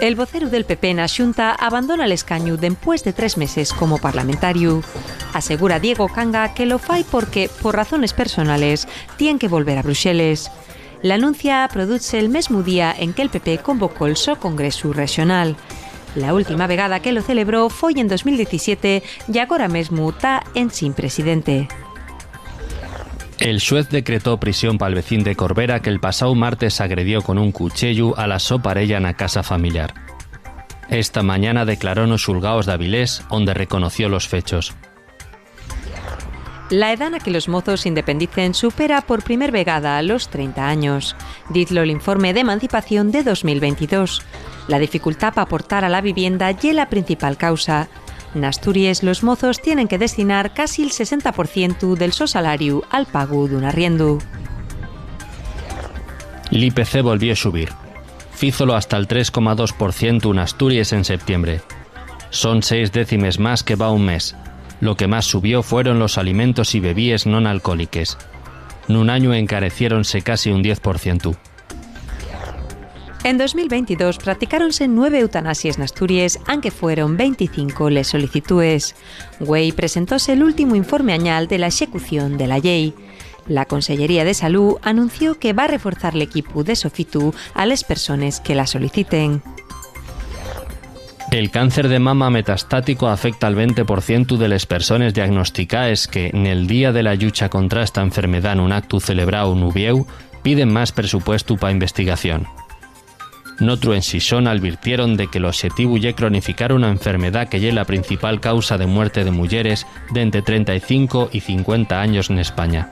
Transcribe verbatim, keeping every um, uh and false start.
El voceru del P P na Xunta abandona l'escañu dempués de tres meses como parlamentariu. Asegura Diego Canga que lo fai porque, por razones personales, tien que volver a Bruxeles. L'anuncia produzse el mesmu día en que'l P P convocó'l so congresu rexonal. La última vegada que lo celebró foi en dos mil diecisiete y agora mesmu ta ensin presidente. El xuez decretó prisión pal vecín de Corbera que'l pasáu martes agredió con un cuchiellu a la so pareya na casa familiar. Esta mañana declaró nos xulgaos d'Avilés, onde reconoció los fechos. La edá na que los mozos s'independicen supera por primer vegada los trenta años. Dizlo l'informe d'emancipación de dos mil veintidós. La dificultá p'aportar a la vivienda ye la principal causa. N'Asturies, los mozos tienen que destinar casi'l sesenta por cientu del so salariu al pagu d'un arriendu. L'I P C volvió a xubir. Fízolo hasta'l tres coma dos por cientu n'Asturies en septiembre. Son seis décimes más que va un mes. Lo que más subió fueron los alimentos y bebíes non alcohóliques. Nun añu encareciéronse casi un diez por cientu. En dos mil veintidós practicáronse nueve eutanasies n'Asturies, anque fueron venticinco les solicitúes. Güei presentóse l'últimu informe añal de la execución de la llei. La Consellería de Salú anunció que va reforzar l'equipu de sofitu a les persones que la soliciten. El cáncer de mama metastático afecta al veinte por cientu de les persones diagnosticaes que, nel Día de la Llucha contra esta enfermedá nun actu celebrao n'Uviéu, piden más presupuestu pa investigación. N'otru, en Xixón, alvirtieron de que l'oxetivu ye cronificar una enfermedá que ye la principal causa de muerte de muyeres d'ente trenta y cinco y cincuenta años n'España.